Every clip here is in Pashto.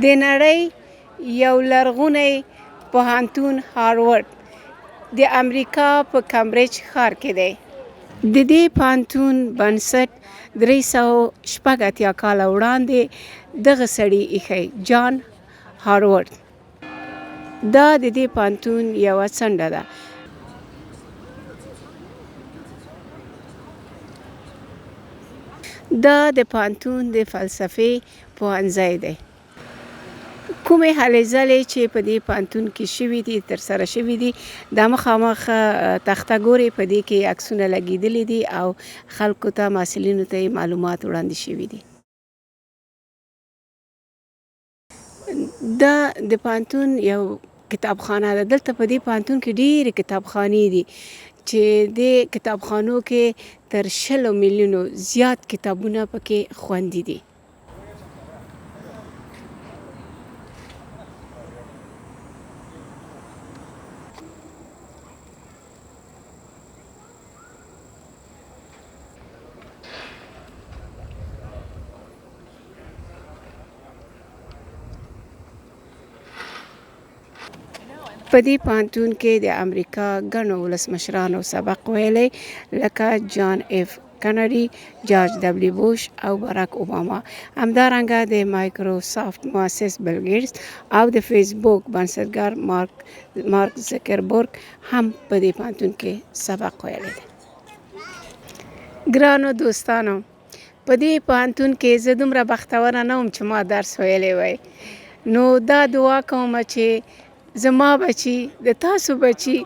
د نړۍ یو لرغونی پوهنتون هاروارډ د امریکا په کمبریج ښار کې دی. د دې پوهنتون بنسټ 386 کاله وړاندې دغه سړي ایښی، جان هاروارډ. دا د دې پوهنتون یوه څنډه ده. دا د پوهنتون د فلسفې پوهنځی دی. کومې هلې ځلې چې په دې پوهنتون کې شوي دي، ترسره شوي دي، دا مخامخ تخته ګورې، په دې کې عکسونه لګېدلي دي او خلکو ته، محصلینو ته یې معلومات وړاندې شوي دي. دا د پوهنتون یو کتابخانه ده. دلته په دې پوهنتون کې ډېرې کتابخانې دي چې دې کتابخانو کې تر 20 میلیونو زیات کتابونه پکې خوندي دي. په دې پوهنتون کې د امریکا ګڼو ولسمشرانو سبق ویلی، لکه جان اف کنډي، جارج ډبلیو بوش او باراک اوباما. همدارنګه د مایکروسافټ مؤسس بل ګیټس او د فیسبوک بنسټګر مارک زکربرګ هم په دې پوهنتون کې سبق ویلی دی. ګرانو دوستانو، په دې پوهنتون کې زه دومره بختوره نه وم چې ما درس ویلی وای، نو دا دعا کوم چې زما بچي، د تاسو بچي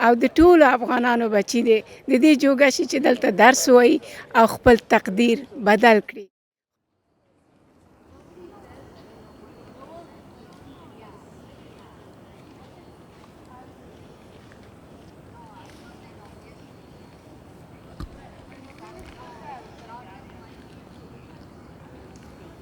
او د ټولو افغانانو بچي دې د دې جوګه شي چې دلته درس ووایي او خپل تقدیر بدل کړي.